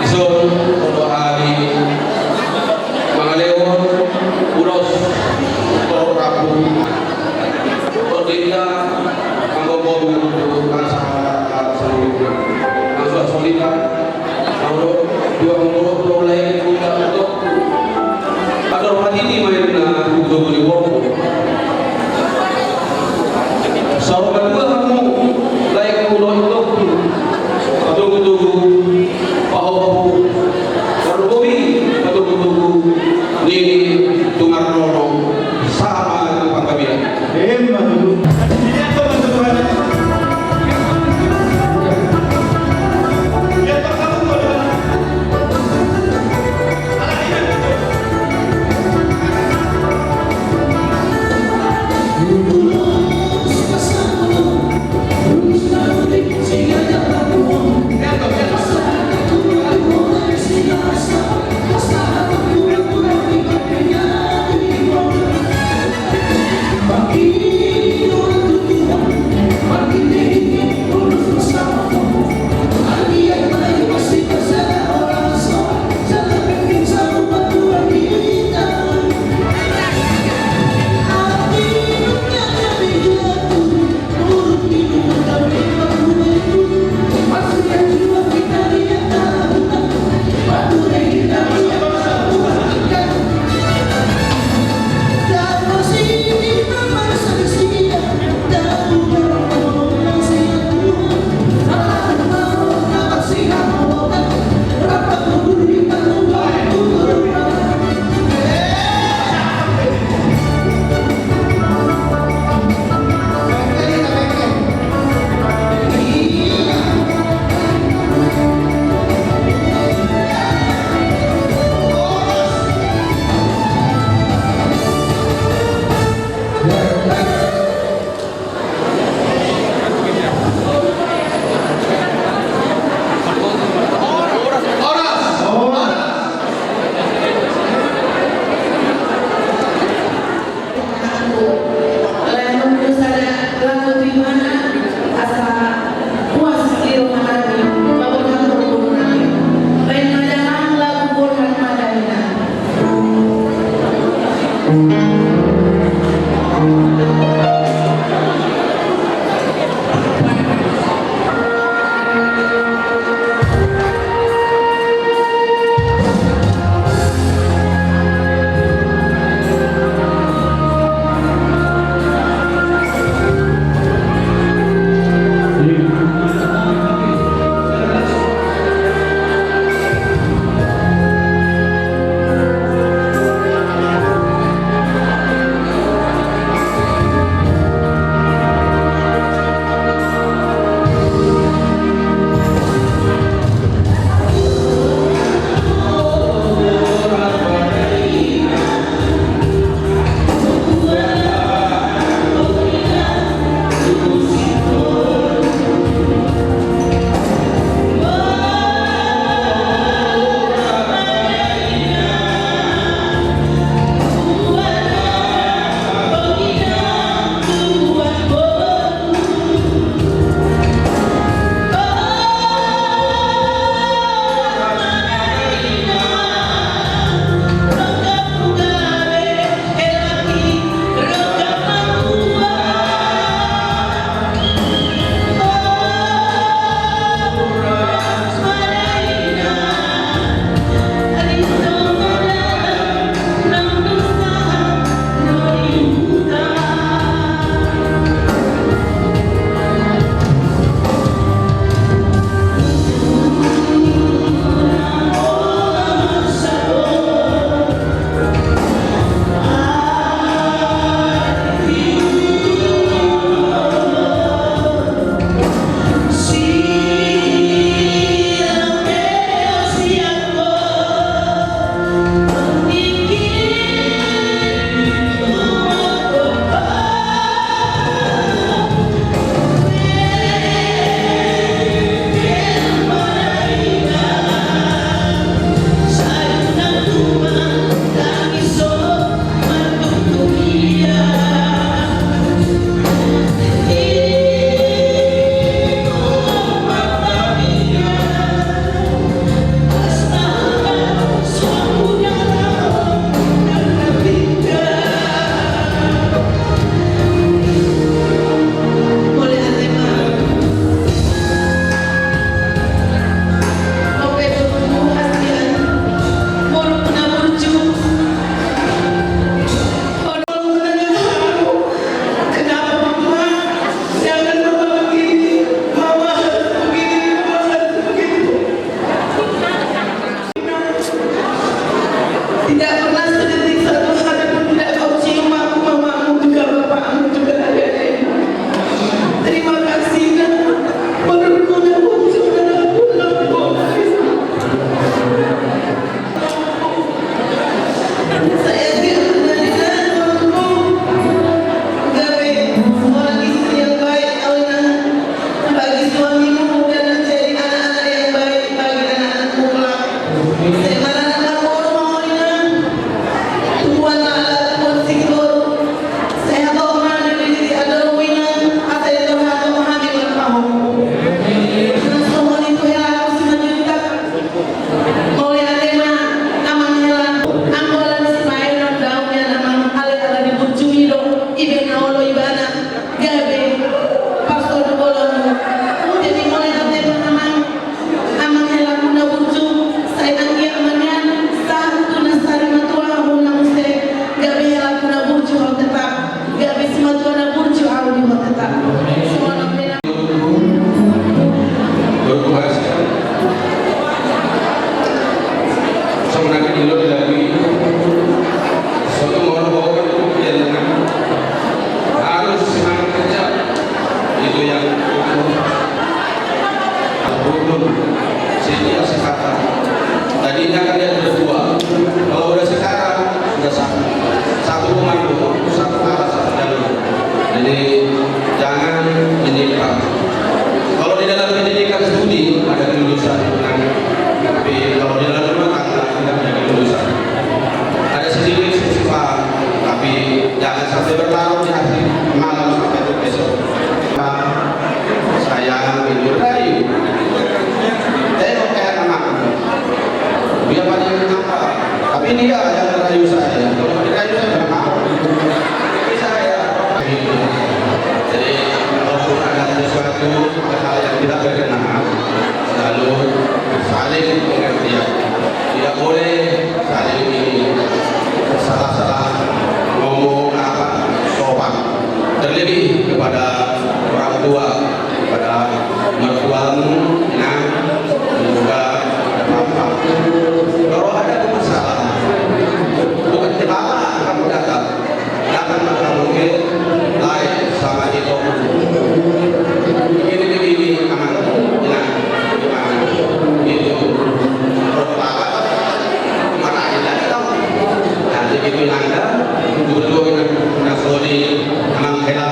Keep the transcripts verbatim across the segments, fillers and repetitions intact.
Dison, dohot hami mangalehon ulos torop rambu. Tordinda manggomgom nang tu rasa, rasa, rasa solita. Laho dua mulu tu lae kuda tu. Adong hatiti ma inna tu togu ni borngin. Saur matua hamu lae kuda tu. Patogutogu, pahompu, parbohi, patogutogu, nini, tu marnono, sahat ma tu panggabean. Emma tutu. Jadi, jangan menyimpang. Kalau di dalam pendidikan studi ada kelulusan, nah, tapi kalau di dalam rumah tangga tidak ada kelulusan. Ada sedikit kesukaan, tapi jangan sampai berlarut di hati, malam sampai ke besok. Sayang, ini rayu. Tengok kayak anak. Dia pada kenapa? Tapi dia yang merayu saya. Kalau dirayu saya nggak mau. Tapi saya, jadi, kalaupun ada sesuatu hal yang tidak berkenan, selalu saling pengertian. Tidak boleh saling ini, salah-salah ngomong, apa, sopan. Terlebih kepada orang tua, kepada mertuamu, inang, dan juga ada papa. Kalau ada masalah, bukan ke papa kamu datang. Datang ke kamu ke, lain sama itu. Begini, begini, aman, inang, gimana? Gitu. Kalau papa, mana ada tahu? Nah, begitu inang, betul, inang, inang Sony, Amang Hela.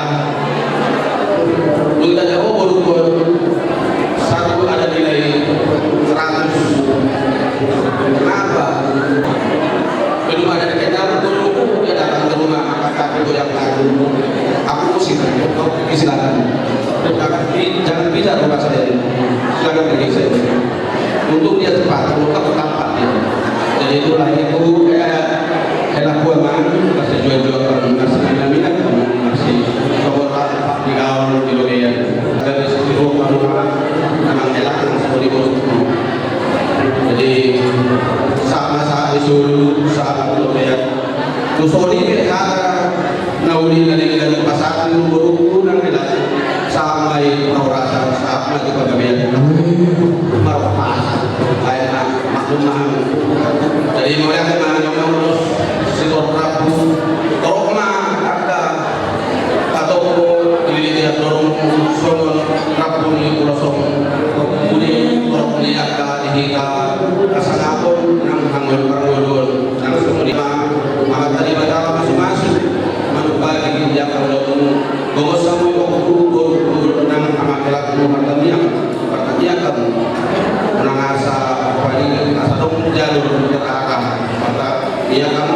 Lu tanya, oh, baru gua satu ada nilai seratus. Kenapa? Belum ada dikenal, belum dia datang ke rumah, maka kaki goyang lagi. Aku mesti, kau pergi silakan. Jangan, jangan bicara rumah saya ini. Silakan pergi saya. Untung dia cepat, kalau tak terlambat dia. Jadi itulah itu, kayak enak gua, Mang, masih jual-jual, masih minat-minat, masih coba tak di gaul di Loreal. Dari situ gua keluar, memang enak, langsung di bos. Jadi sama saat disuruh, sama Loreal. Tu Sony be hata na uli na denggan pasahat ni boruku nang hela. Sahat ma i parhorasan, sahat ma tu pagabean. Marpas. Baen ma, maklum ma. Jadi mauliate ma na mangurus si torop rambu. Torop ma angka patombo di liat dorong songon rambu ni pulo song. Uli torop ni angka di hita. Asa ngapon nang hangol parngoluon. Nang songon i ma, Amanta Debata mamasu-masu, manopati di angka ulaonmu, gomos hamu i boru, boru, boru, nang hamakelakmu, martangiang, martangiang hamu. Nang asa, apalagi asa adong jalur, berarah, martangiang hamu.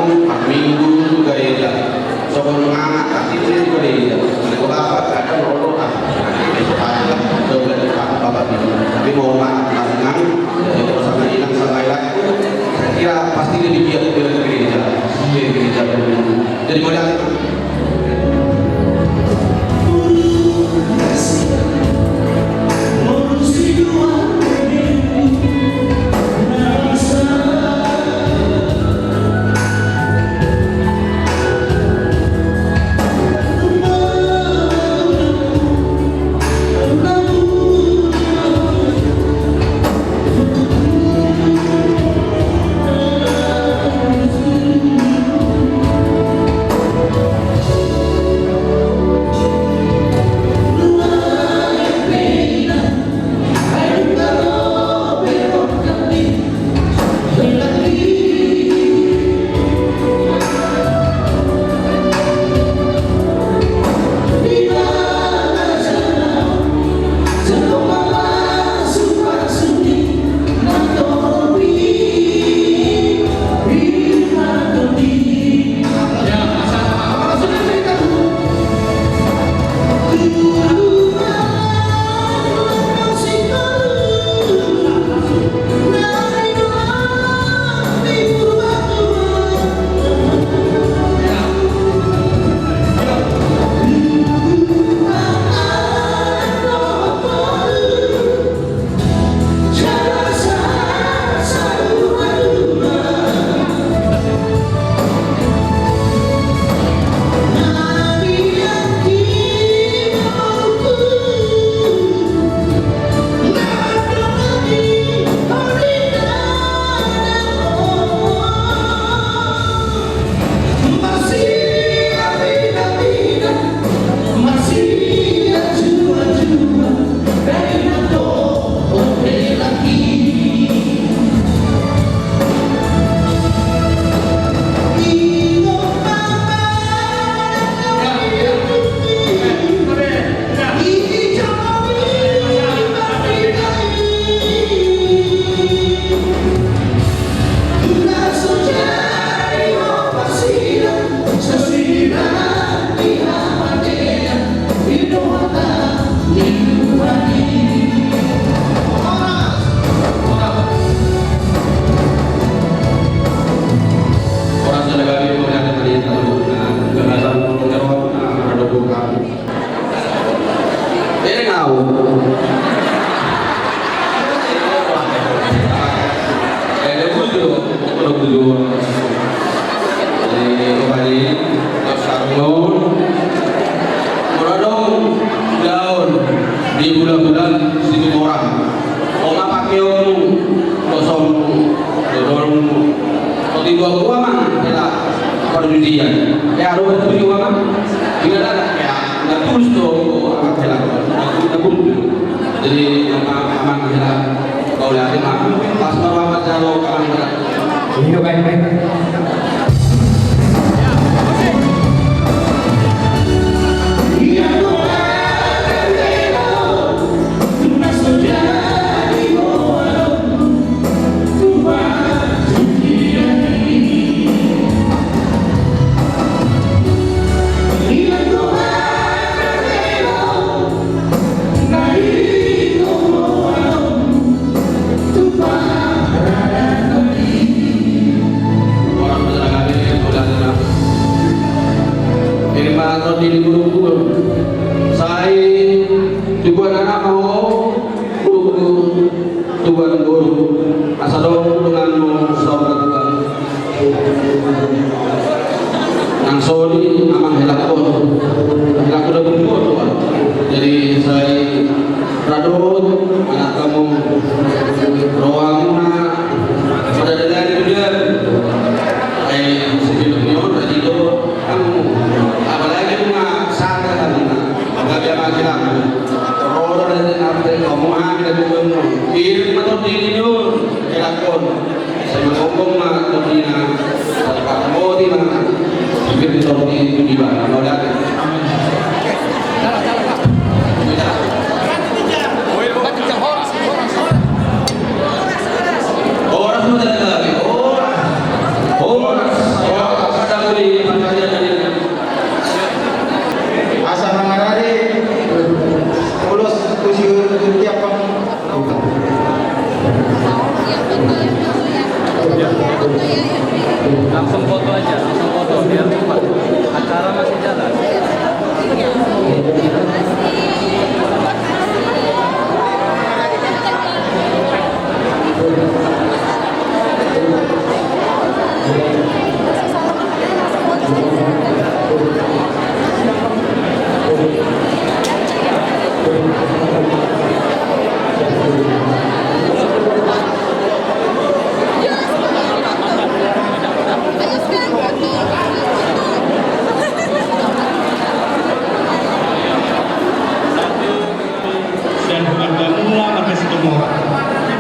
Au. Eh, dia butuh, dia butuh. Jadi, kembali, terus sarung. Molo adong ulaon di bulan-bulan Situmorang, o ma pakeonmu, kosongmu, dodolmu. Oti dua gua mang, hela parjujian. Ya, ro tu gua mang. Bila ada, ya, na tulus do, hela. Na tulus do. Jadi, apa, aman, hela. Kau lihat, Mak. Pas bawa apa, jalo, aman, hela. Iya, baik, baik. Sai tubuan anak mau, tubuan boru, asa dong donganmu saur matua. Nang soni amang helakon, helakon da bumbu tua. Jadi sai radot anak kamu rohamuna pada dalani udah. Ai sebelum nyo tadi do kamu apalagi bunga sana kamu. Gabe amang helakon. Roda dan arte kamu ambil kamu. Iring matau diri nyo helakon. Sai mangombong ma tondina, sai parmoti ma, sipir ni tondi tu diba, na mauliate. Horas ma jala gabe, horas. Horas, horas. Horas, horas. Asa mangarade, ulos, usi, usi, apa? Langsung foto aja, langsung foto biar cepat. Acara masih jalan. Sian hula-hula muna marga Situmorang,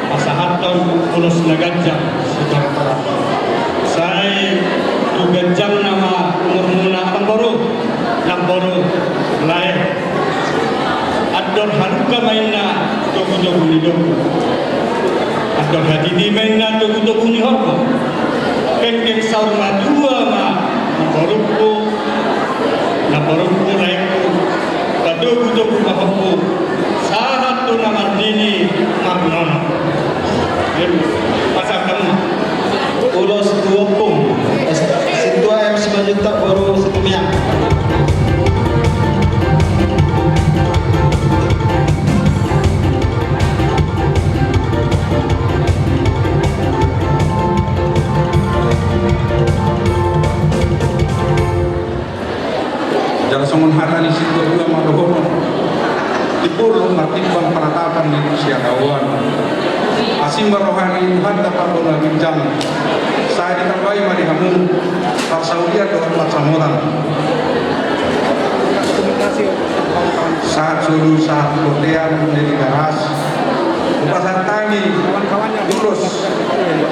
pasahathon ulos na ganjang sitorang-torang. Sai tu ganjang nama umurmuna, amang boru, nang boru, lae. Andor halumpang ma inna togu-togu ni domu. Andor hatiti ma inna togu-togu ni horbo. Penggeng saur matua ma, amang boruku, nang boruku, laengku. Patogu-togu ma hompu, sahat tu na marnini marnono. Pasahat hamu. Ulos tu ompung. Sintua M C Manjuntak boru Situmiang. Jala songon hata ni situa-tua ma dohonon, timbul do martimbang panatapan ni siadaon. Asi ma roha ni Tuhanta parbona ginjang, sai ditambai ma di hamu parsaulian dohot pansamotan. Sahat solu, sahat bontean, na di garas. Hupasahat hami ulos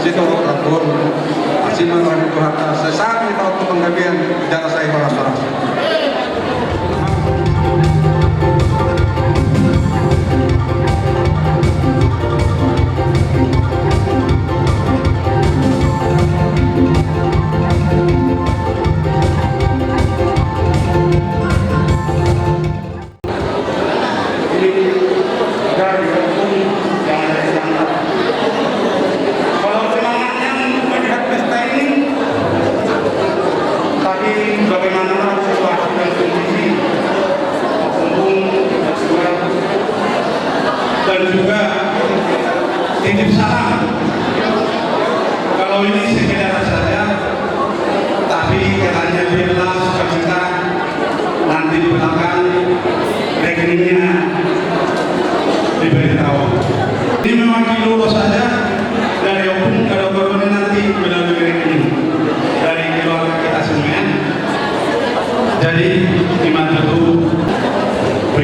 sitorop rambon. Asi ma roha ni Tuhanta, sai sahat ma hita tu panggabean, jala sai horas-horas. Ini dari hukum yang ada di sana. Kalau semangatnya melihat pesta ini, tadi bagaimana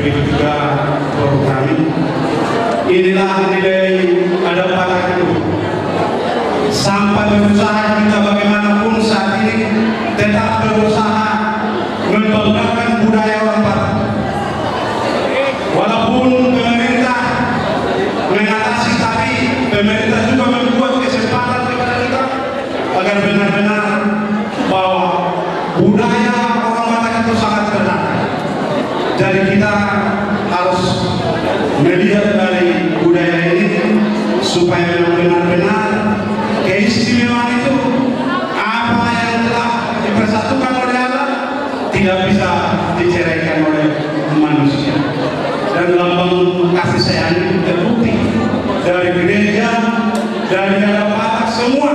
Juga boru kami. Inilah nilai adat Batak itu. Sampai berusaha kita bagaimanapun saat ini, tetap berusaha membanggakan budaya orang Batak. Walaupun pemerintah mengatasi, tapi pemerintah juga membuat kesempatan kepada kita agar benar-benar bahwa budaya orang Batak itu sangat terjaga. Jadi kita harus melihat dari budaya ini supaya memang benar-benar keistimewaan itu, apa yang telah dipersatukan oleh Allah, tidak bisa diceraikan oleh manusia. Dan lambang kasih sayang itu terbukti dari gereja, dari adat Batak, semua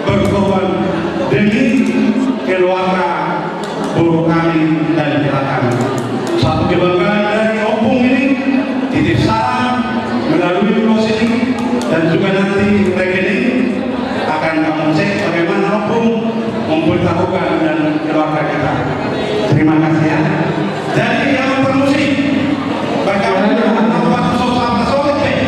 berkorban demi keluarga boru kami dan kita kami. Satu kebanggaan dari Ompung ini, titip salam melalui ulos ini dan juga nanti rekening akan kamu cek bagaimana Ompung memberitahukan dan keluarga kita. Terima kasih ya. Jadi jangan permisi. Bagaimana? Apa susah apa sulit, eh?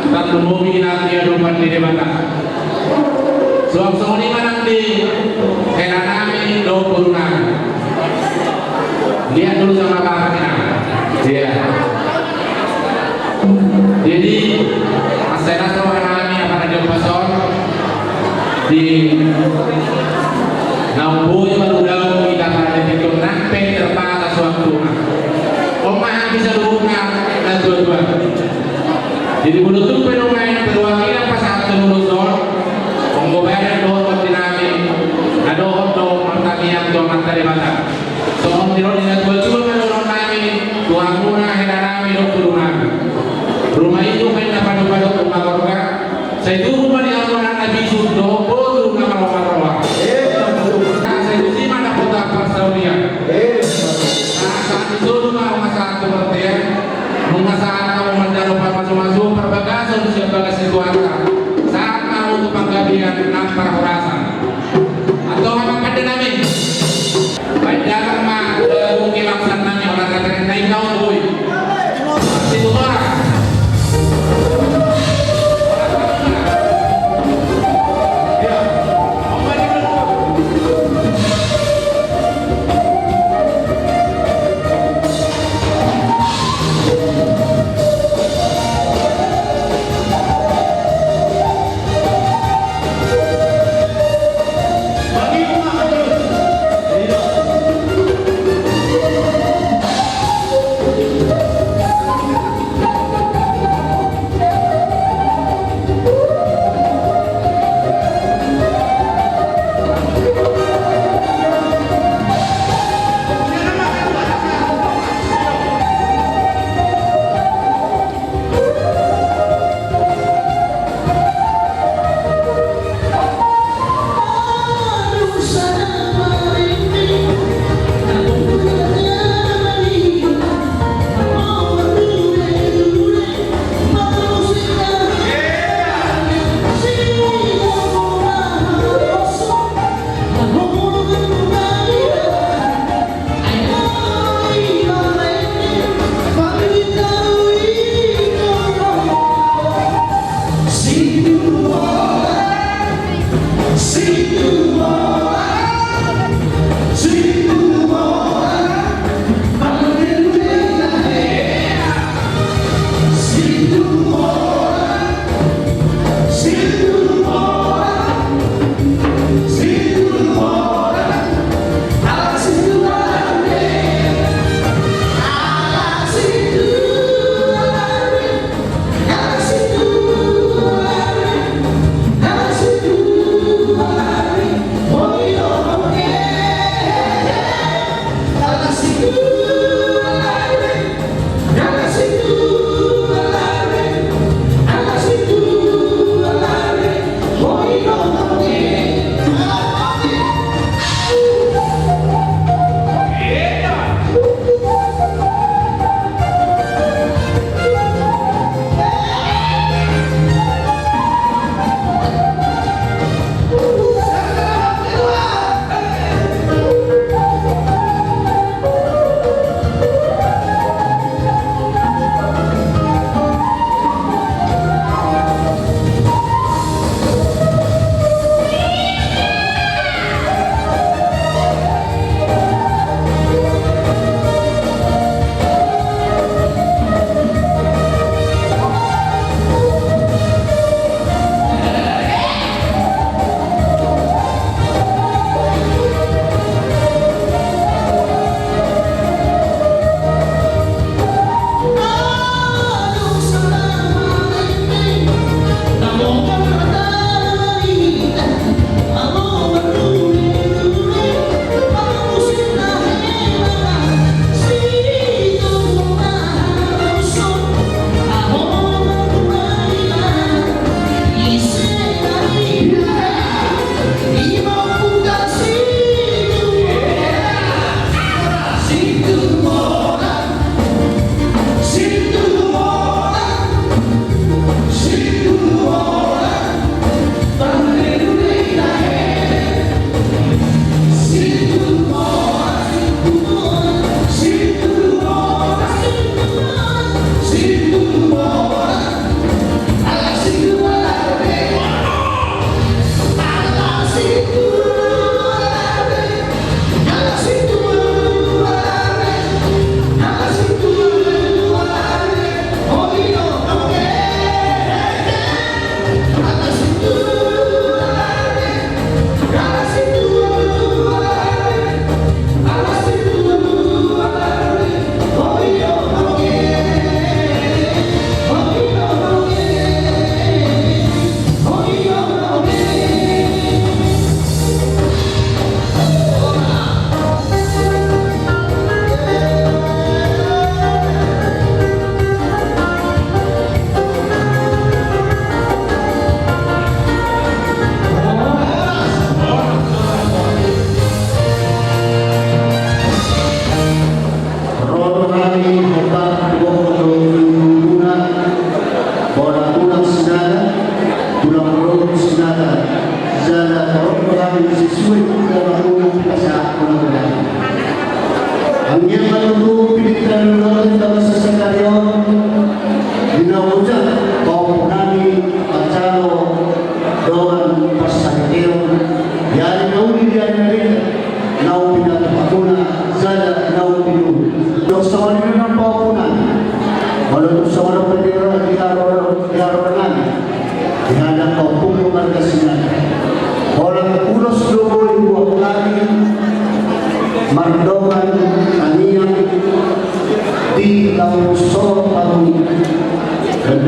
Tarlumobi nang di adopan ni Debata. Suang songon i ma nang di hela nami dohot boru nami. Lihat dulu sama bapak nami. Iya. Jadi, masalah roha nami apa na diopas on di naung boi marulaon hita pada tingkos nang pe terbatas waktu. Oma bisa luhutna na tua-tua. Jadi molo tung pe nuaeng perwakilan pasahat tu ulos on, anggo badan dohot tondi nami, na dohot do martangiang tu Amanta Debata. Songon nidok ni na tua-tua ma dohonon nami tu hamuna hela nami dohot boru nami. Ruma i do umbahen na padopadophon ma gorga, sai tubu ma di hamuna na bisuk dohot boru na malo marroha. Sai tusi ma na hota parsaulian. Sahat ni solu ma nunga sahat tu bontean, nunga sahat hamu manjalo parmasumasu parbagason sian bagas ni Tuhanta. Sahat hamu tu panggabean nang parhorasan. Antong amang pande nami. Baen damang ma lagu kebangsan nami, olah rakyat na inna on boi. Situ orang.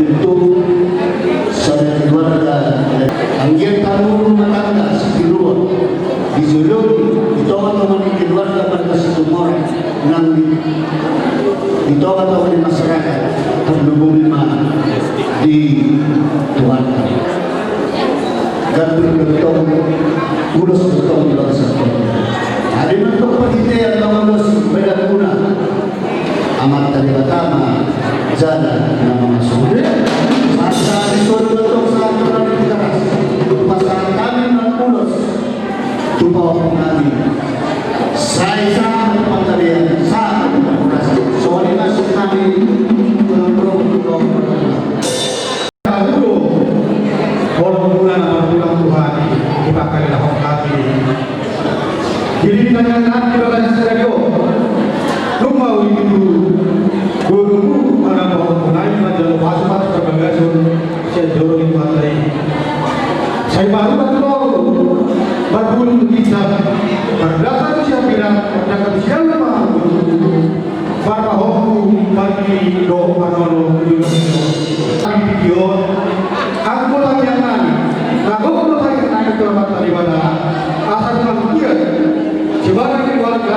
Untuk sada keluarga, anggiat tano rumah tangga sitiruon, dijolohi di tonga-tonga ni keluarga marga Situmorang nang di, di tonga-tonga ni masyarakat, tarlumobi ma di Tuhan. Gambir do tong, ulos do tong, ulos do tong. Adi ma tong pangkataion, ulos badan guna. Amanta Debata ma jala na mangasuhi. Sahat-sahat ni solu do tong, sahat-sahat ni solu do tong. Pasahat hami ma ulos tu pahompu nami. Sai sahat ma tu panggabean, sahat ma tu panggabean. Songon i ma sian hami. Sahat do holong muna na martulang tu hami dipangkalehon hami. Jadi, di tangan nami di bagasan sadari on, nunga uli tu borumu, manang pahompu nami, manjalo pasu-pasu parbagason sian joro ni Tuhanta i. Sai marhata tu laut, marhata tu ginjang, mardangka tu siambilan, mardangka tu siamun, marhata tu marpahompu, marpahompu dohot marnono. Di tingki on, anggo tangiang nami, na gok do tangiang nami tu Amanta Debata, asa tung mangkiat sibarang keluarga,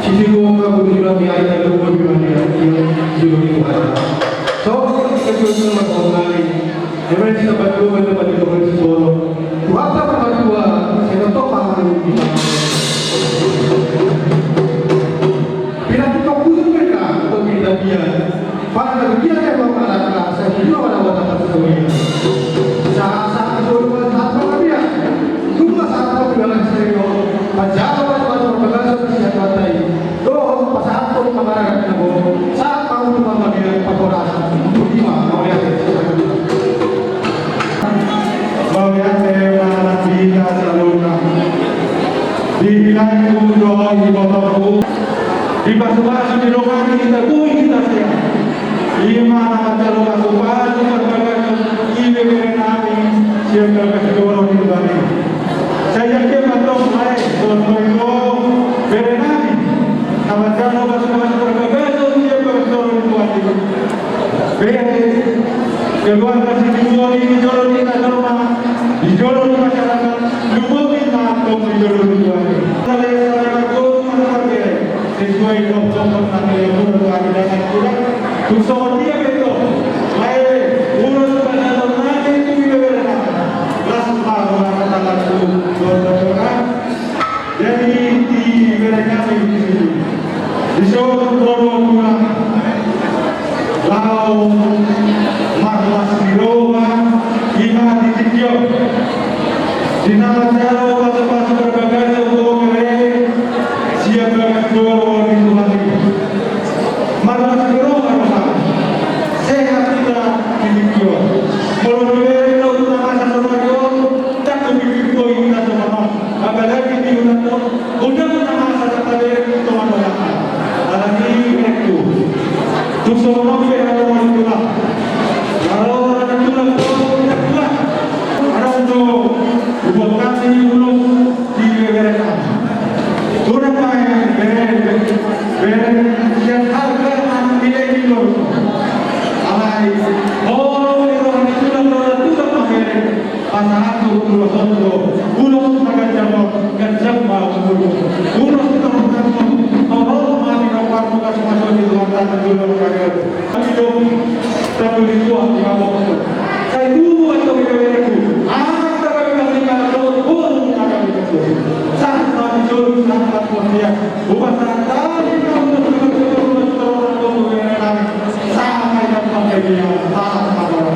sisiru, angka boru ni hami, ai tarlumobi ma di jolo ni Tuhanta. So, ketua-ketua marhata nami. Eme sabat dua, eme sabat dua, eme sabat dua. Tuhanta ma martua, sai tongtong ma hami. Pinantikhon hujur mereka, untuk kita dia. Para nabi dia yang mengalahkan, saya juga pada wajah tersebut. Sahat-sahat disuruh sahat panggabean. Nunga sahat panggabean sahat i. Pajabat-jabat panggabean sian Tuhanta i. Dohot pasahathon pangaragan na gok, sahat ma tu panggabean, pahorasan. Ima, mauliate. Mauliate ma di hita saluhutna. Di hita i, di hita i, di hita i. Dipasu-pasu di roha ni hita, boi hita sehat. Ima na manjalo pasu-pasu parbagason ibebere nami sian bagas joro ni Tuhan i. Sai anggiat ma tong lae, songon i do bere nami na manjalo pasu-pasu parbagason sian bagas joro ni Tuhan i. Bere keluarga Sitiruon i, di jolo ni na jolma, di jolo ni masyarakat, lumobi ma tong di jolo ni Tuhan i. Saleleng, saleleng margogo ma na marbere. Sesuai dohot dohot na nilai umur tu ari dan tulang. Tung songon dia pe tong lae, ulos pasahaton nami tu ibebere nami. Las ma roha na tangan tu dohot dohot. Jadi di ibebere nami di sini, dison boru tulang. Laho marlas ni roha, ima di tingki on. Di na manjalo pasu-pasu parbagason ibebere sian bagas joro ni Tuhan i. Marlas ni roha ma, sehat hita di tingki on. Molo dibereng na masa saonari on, ndang dipikir boi hita songon on. Apalagi di ulaon on, godang na masa na tabereng tu tonga-tonga. Alani i, berengku, tung songon on pe hamu molo tulang, molo tulang, tulang, tulang, adong do huboan hami ulos di ibebere nami. Godang ma bere, bere sian harga na nilai ni ulos. Alai holong ni roha ni tulang, tulang, tulang ma bere. Pasahathon ulos on do, ulos na ganjang on, ganjang ma umurmu. Ulos na ganjang on, torop ma di na parmuka sumaso di Tuhanta na jolo na kari on. Hami do tanggo di Tuhan di mabok. Sai tubu antong ibeberengku, antong ibeberengku, antong boru na kami tubu. Sahat ma di jolo, sahat ma di jolo. Hupasahat hami ma ulos na ganjang on, ulos na ganjang on, ulos na ganjang on. Sahat ma di jolo, sahat ma di jolo.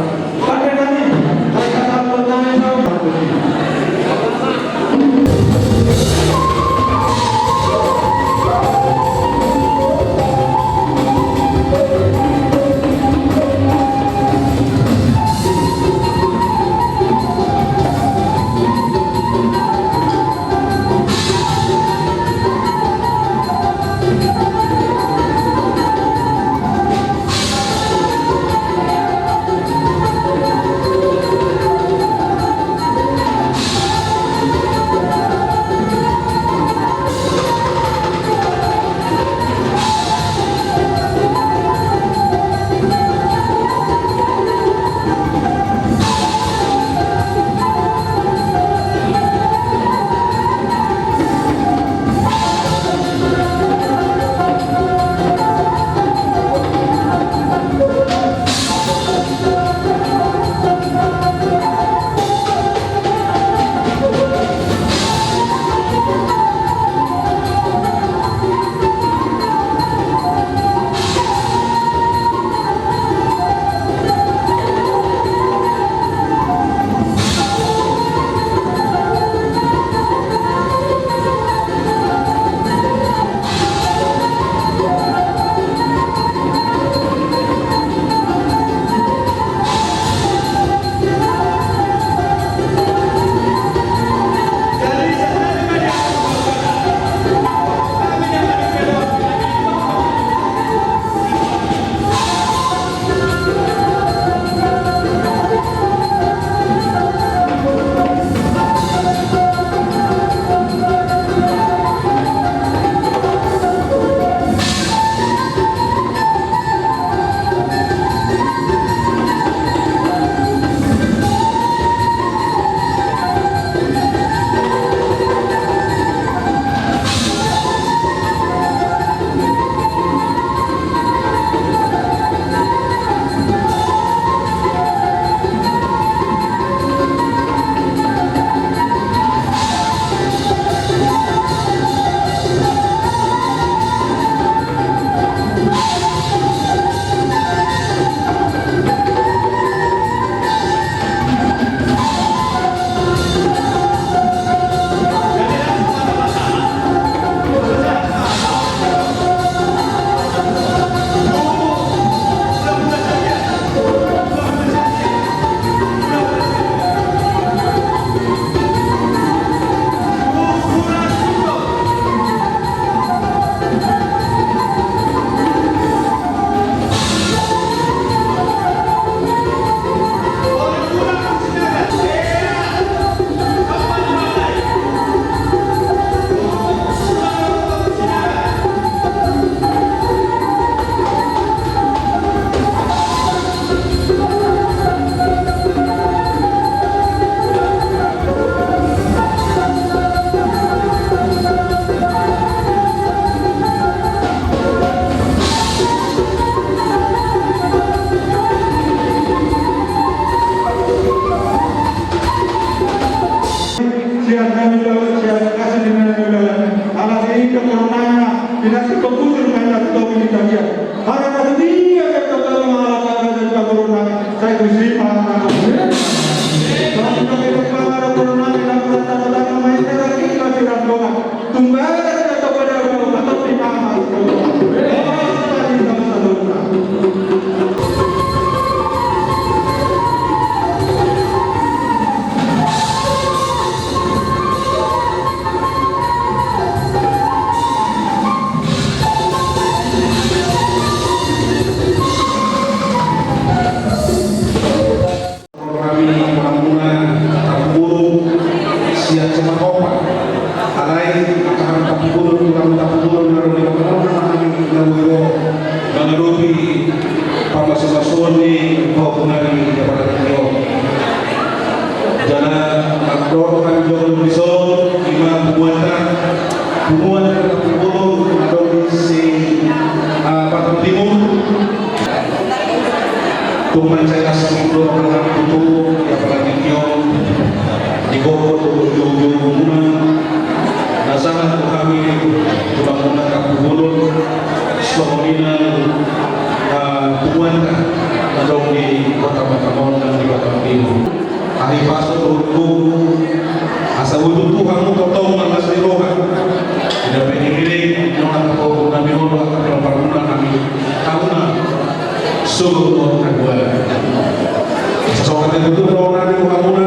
Nari di apala tingki on. Jala mandok hami jolo dison, ima punguanta, punguan na adong di si, ah, Batam Timur. Tung mansai las do roha nami tutu di apala tingki on, di gokhon dohot di ujung-ujungmuna, na sahat tu hami, tu hamuna angka punguanta, songon i nang, ah, punguanta na adong di kota Batam on nang di Batam Timur. Ahi pasu dohot gogo, asa boi tutu hamu tongtong marlas ni roha. Ida pe ni hiri, nunga tongtong nami on, dohot tongtong parmuna nami, hamuna. Sungguh Tuhan Tuhan. Songon i tutu roha nami tu hamuna.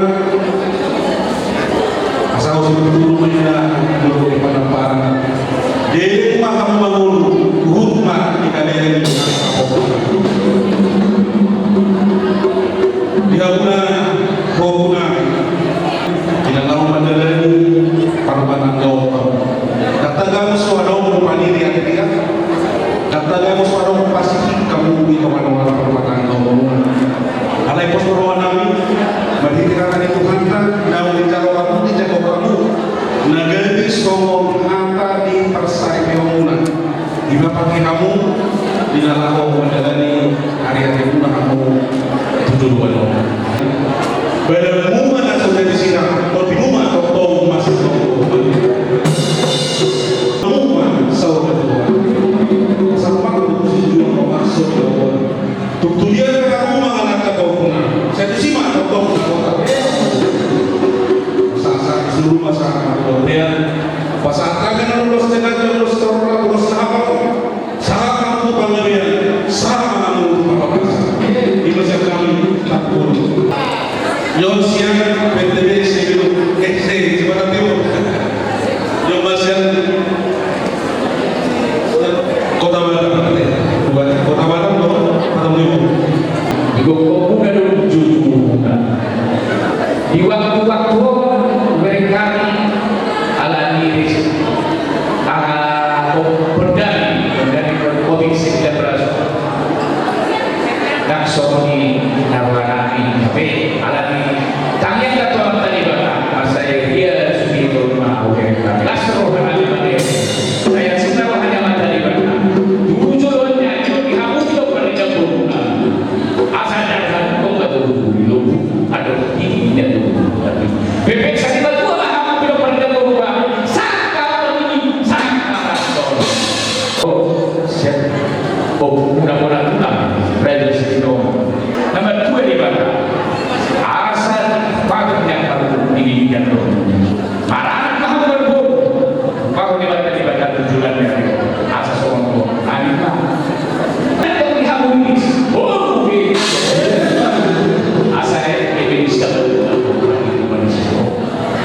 Asa usi tutu rumah ina dulu di Panamparan. Jadi rumah kamu bangun, rumah di kalian ini. Di hamuna, hamuna. Di na laho mandalani parbatanggaon hamu. Ndang tagangan so adong rupani di akhir dia. Ndang tagangan so adong pasihik hamu di tonga-tonga parbatanggaon hamu. Alai pos roha nami, marhite hata ni Tuhanta, naung dijalo hamu, dijalo hamu. Na gabe songon hata ni parsaripeonmuna. Ima pake hamu, di na laho mandalani ari-arimuna hamu tu joloan on. Badanmu ma na so jadi sirang, tondinmu ma tongtong masih tongtong. Hamu ma saur matua. Sampai tu si juang maksud joloan. Tung tudia pe hamu mangalangka tongtong. Sai tusi ma tongtong di kota. Sasa di suru masa matua. Pasahat hami na ulos tenaga, ulos torna, ulos na hapal. Sahat ma hamu tu panggabean, sahat ma hamu tu parhorasan. Ima sian hami, tapur. Yon sian P T B Sibiru, eh, si, Batam Timur. Yon ma sian Kota Batam, Kota Batam, Batam Timur. Di gokhonmuna do jujurmuna. Di waktu-waktu on hubereng hami ala ni aha, pandemi, pandemi covid sembilan belas. Ndang songon i na roha nami, hape ala ni tangiang ni Amanta Debata, mansai ia sude tolu ma hubereng hami. Las roha nami, sai asing na roha ni Amanta Debata. Tu joloan ni ari on di hamu do parida boruna. Asa ndang hamu do adong di lobu, adong di ina do. Pepek sadi matua ma hamu do parida boruna. Sangka ini, sangka rasul. Oh, siap. Oh, muna-muna-muna. Raja Sino. Nama dua di bawah. Asa pakai yang baru ini yang baru. Marangkah berburu. Baru di bawah, di bawah tujuan dari asa sombong. Ani mah. Yang dihabuis. Oh, oke. Asa ya, ini bisa.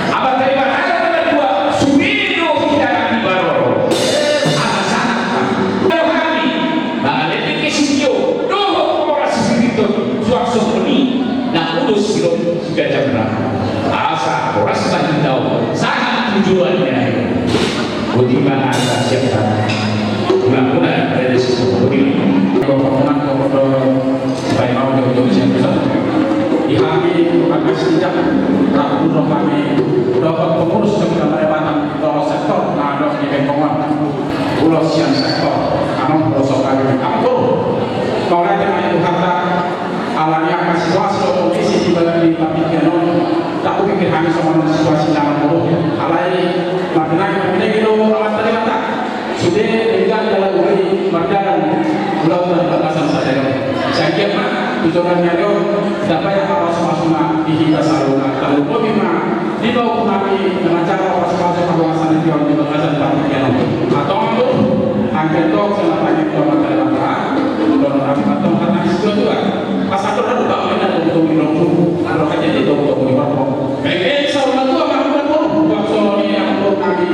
Apa terima kasih kedua, sudah kita kami baru. Asa sangat. Kalau kami, Mangalehon kesitio, dohot horas sipiritoon, suang songon i, na ulos silop sigajagra. Asa horas ma hita on, sahat tujuanna. Boti ma na siap. Muna-muna, ada di situ. Boti ma. Bapak Menko, Bapak Menko, Bapak Menko, di hami, Bapak Sinjak, Rabu, Rohami, Bapak Pengurus, Jogja, Bapak Sektor, na adong di Bengkongan. Ulos sian sektor, anu, ulos sokali. Ampun. Mauliate ma di Tuhanta, ala ni angka situasi dohot kondisi di bagasan partingkian on, ndang hupikir hami songon situasi na muruk. Alai, martinangi, martinangi do Amanta Debata. Sude, denggan jala uli, mardalan, ulaon di bagasan sadari on. Sai anggiat ma, tu joloan ni ari on, dapot angka pasupasu ma, di hita saluhutna, tarlumobi ma, di pahompu nami na manjalo pasupasu haluasan ni tingki on di bagasan partingkian on. Antong tu, anggiat tong sian na tangihon tu Amanta Debata, dohonon nami ma antong hata ni situatua. Asa dohonon nami ma antong di lombu, asa dohonon nami ma antong di lombu. Mengke saur matua ma antong, buat songon i antong nami,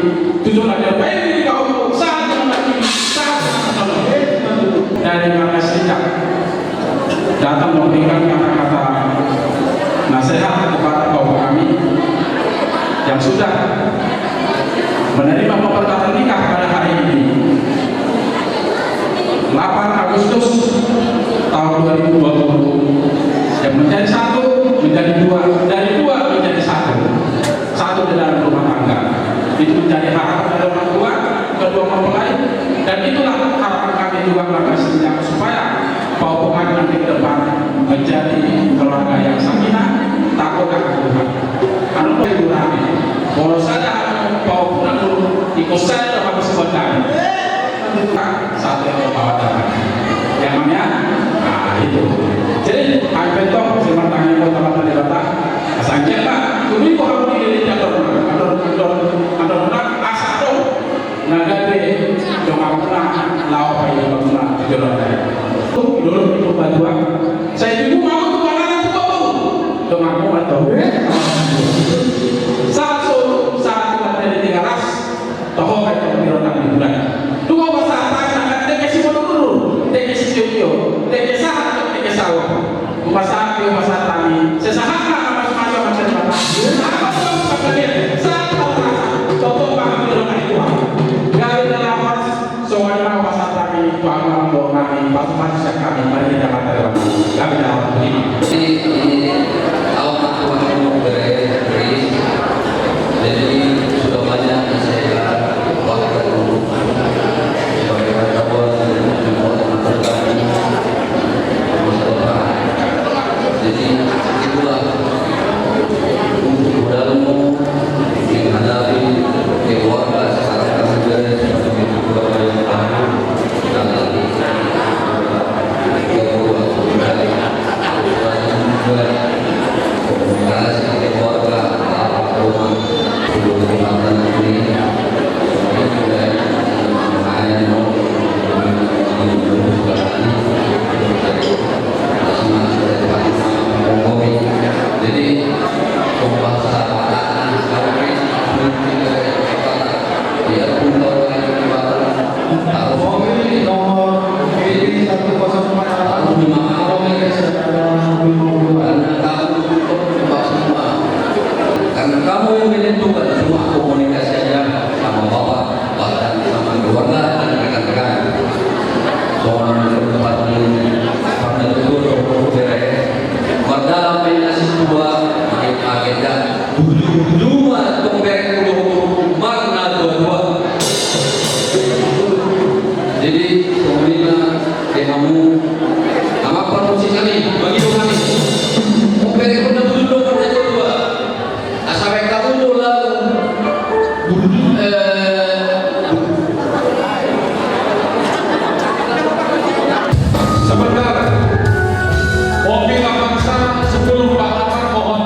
tujuan nami, baik di pahompu, sahat nami, sahat nami, dari mana saja. Datang memberikan kata-kata nasihat kepada kaum kami yang sudah menerima pemberkatan nikah pada hari ini, delapan Agustus tahun dua ribu dua puluh, Yang sakina, takut akan Tuhan. Anu, paling kurang. Kalau sada, mau pulang dulu, ikut saya dalam habis kota. Satu yang mau bawa datang. Yang mana? Nah, itu. Jadi, hape tong, simatangihon hita tu Debata. Sangkep, Pak. Tumi ko hamu di diri, adong, adong, adong, adong, adong, asa adong. Na gabe donganmuna laho paidonganmuna tu joloan i. Dulu di Purbatua. Sai tubu ma ahu tu Bangala tu Tobu. Donganmu ma Tobu. Sahat so, sahat tu Bangala di Tigaras. Toho ma i tu Biro Nang di Bulan. Tu ho pasahat hami na dengke Sibulungulu, dengke Sitio-tio, dengke sahat, dengke saut. Hupasahat, hupasahat hami. Sai sahat ma na mamasu-masu, mamasu-masu. Apa tu, apa tu, sahat ma. Tongtong ma hami dohot ni Tuhan. Gabe na laho horas, songon i ma hupasahat hami tu amang dohot nami, pasu-pasu sian hami, marhite hata ni Tuhan. Gabe na laho horas. Jadi, ini, awak aku, aku, bere, bere. Jadi, sudah banyak yang saya waktu dulu. Sebagai wartawan, juga masyarakat. Jadi, itulah untuk modalmu menghadapi keluarga sekarang, kamu juga sebagai keluarga yang baru. Kita lagi keluarga, komunikasi keluarga, apa rumah, keluarga ini. Jadi, karena kamu yang menentukan, cuma komunikasi aja sama bapak. Bahkan sama keluarga dan rekan-rekan. Soalnya tempat ini, karena itu, bere. Mardalan pe na sintua, naik agenda. Bulu-bulu ma tong bere, bulu-bulu, marna tua-tua. Jadi, songon i ma, di hamu, amang parmusik nami, mangido hami. Tong bere, bulu-bulu, marna tua-tua. Asa baen hamu do lagu, eh, sebentar. Kopi Kapangsa sepuluh Pak Akbar, mohon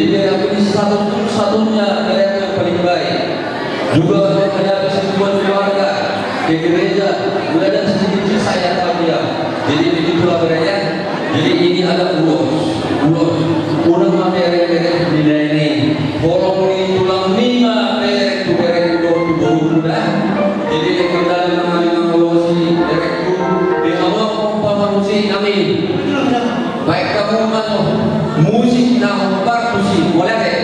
Jadi, diakui satu-satunya gereja yang paling baik. Juga menghadapi sejumlah keluarga ke gereja, udah ada sedikit kisah yang tahu dia. Jadi, begitulah gereja. Jadi, ini ada ulos. Ulos. Ulos ma bereng-bereng di daerah ini. Holong ni tulang ni ma bereng tu bereng, ulos tu boru, udah. Jadi, kendala nama dengan ulos ni bereng tu. Di awal pompa manusia kami. Baik, kamu mano musik na hombar musik, boleh deh.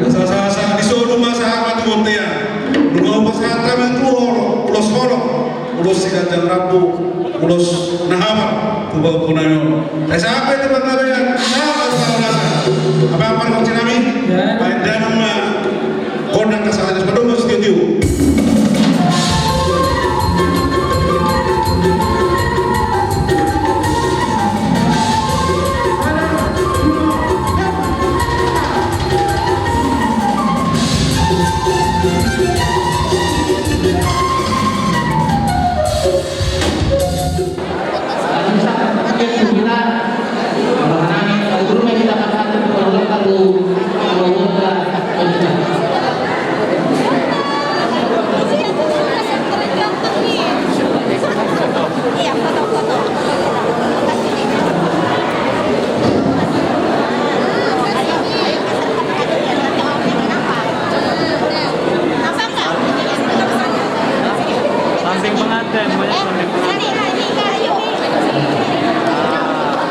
Sasa, sasa, di solu ma sahat ma tu bontean. Nunga hupasahat hami tu holong, ulos holong, ulos siganjang rambu, ulos na hami tu pahompu nami on. Sai sahat ma tu panggabean, sahat ma tu panggabean. Apa, apa, kunci nami? Ya. Baen damang ma. Kondang kasalahan, padomu sitio-tio.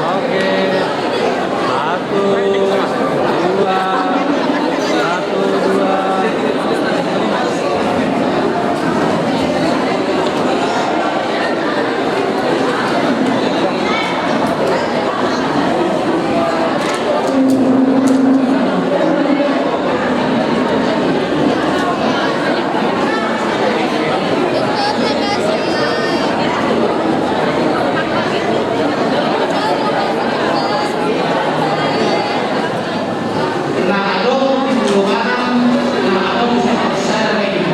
Oke. Satu, dua, satu, dua. Na adong di Pulo Batam, na adong di Pasar Minggu.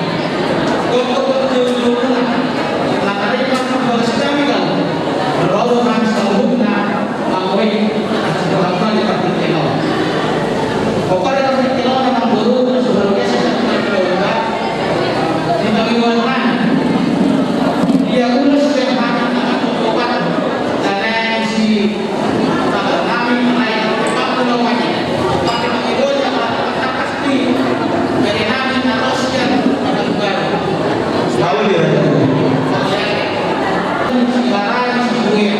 Untuk berkunjung, na tarima kasih kami kalau berdoa dengan seluruhnya. Mangoi, asa berapa di partingkian on. Pokokna partingkian on, amang boru, terus baru biasa satu kali dua. Di bagi buat nang. Dia urus yang hati, tangan, tangan, si, tangan, nami, lain, tempat, pulau, wajib. Pakai bagi buat yang hati, tak pasti. Jadi, nami, terus yang, ada juga. Tahu dia. Sibarai, sibuya.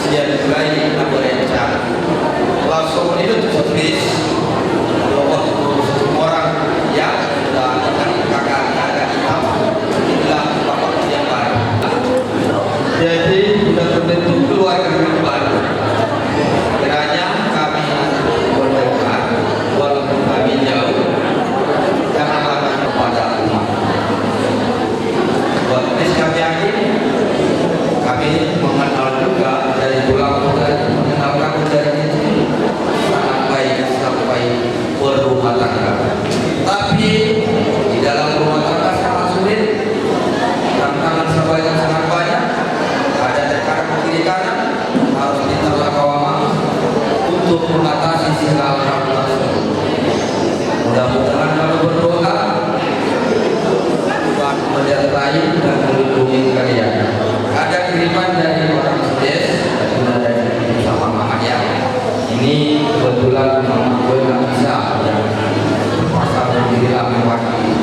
Sian mulai na berencana. Laos songon i do tu si Kris, dohot tu semua orang yang sudah akan kakak, kakak kita, inilah bapak yang baru. Jadi, sudah terbentuk keluarga yang baru. Kiranya kami berdoa, walaupun kami jauh, jangan lama kepada Allah. Buat Kris kami yakin, kami mengenal juga dari tulang, dari mengenal kamu dari kecil, sangat baik sampai berumah tangga. Tapi di dalam rumah tangga sangat sulit, tantangan sebanyak sangat banyak, ada tekanan kiri kanan, harus pintar lakau amang untuk mengatasi segala hal tersebut. Mudah-mudahan kalau berdoa, Tuhan menyertai dan melindungi kalian. Ada kiriman dari orang Sides, sudah dari sama Mama ya. Ini kebetulan Mama gue nggak bisa, ya. Pasang diri lah, mewakili.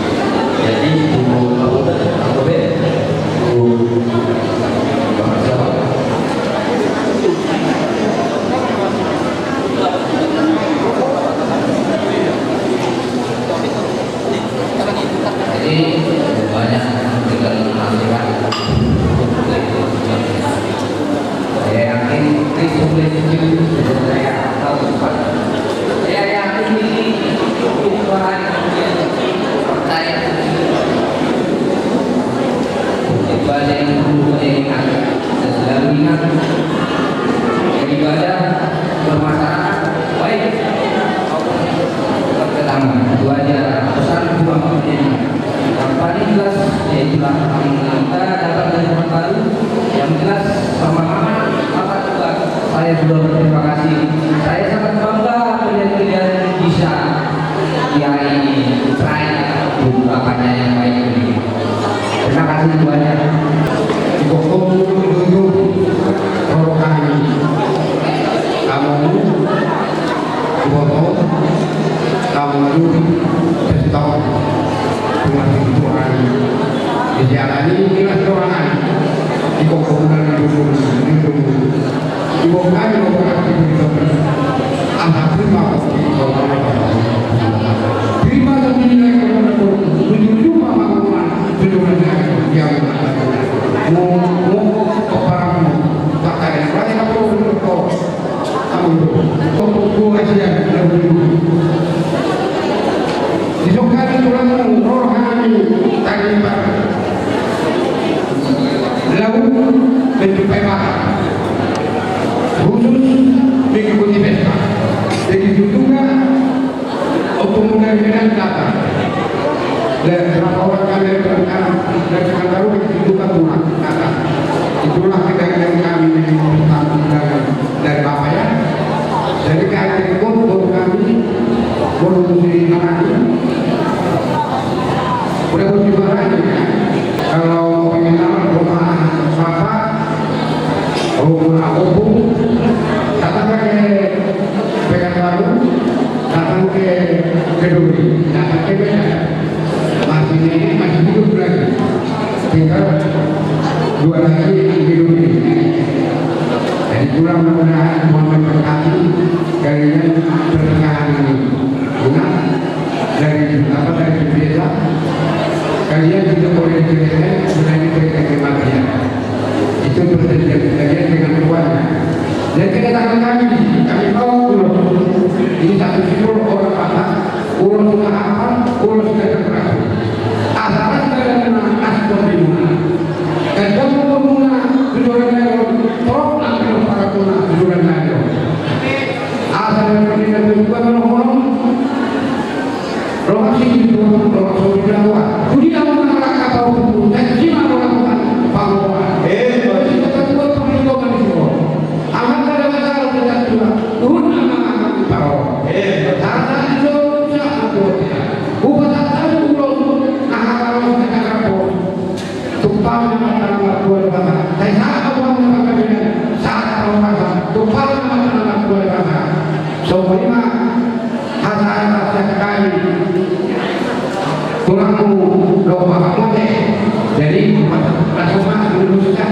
Jadi, Bu, apa, Bu, Bu, Bang Rizal. Jadi, banyak tinggal nasihat. Saya yakin, please, please, please, saya tahu, Pak. Saya yakin Di son hami tulang ro hami tarlibat laho menjumpai bapak khusus mengikuti pesta. Jadi juga untuk mengenalkan datang dan orang kami datang dari Pekanbaru juga pulang datang. Itulah kegiatan kami yang pertama dari Bapak ya. Jadi kami ikut, baru kami, baru si Marani. Udah mau di mana ya? Kalau pengen tahu rumah Bapak, rumah Opung, datang ke Pekanbaru, datang ke Keduri, datang ke Medan. Masih ini, masih hidup lagi. Tinggal dua lagi yang hidup ini. Jadi kurang mudah-mudahan Tuhan memberkati kalian pernikahan ini. Ingat, dari apa, dari desa, kalian tidak boleh diceraikan selain cerita kematian. Itu perjanjian kalian dengan Tuhan. Dan kedatangan kami, kami bawa ulos. Ini satu simbol orang Batak, ulos Mahapan, ulos Gajah Melayu. Asal dari Aston di Muna. Dan kamu pemuna tujuan lain, trok nanti para pemuna tujuan lain. Asal dari kita juga menolong. Rohasi itu rohasi dakwah. Jadi aku nak melangkah tahu buku dan cima orang Tuhan pangoa. Eh, jadi kita buat perhitungan itu. Amat ada masalah kita juga. Turun nama amat di pangoa. Eh, karena itu tidak aku. Bukan satu ulos, nah, kalau kita kapok. Tumpang na martana martua di basa. Sai sahat ma tumpang na martana martua di basa. Tumpang na martana martua di basa. Songon i ma hata sian hami. Tulangmu dohot bapakmu ate. Jadi, langsung ma dulu saja.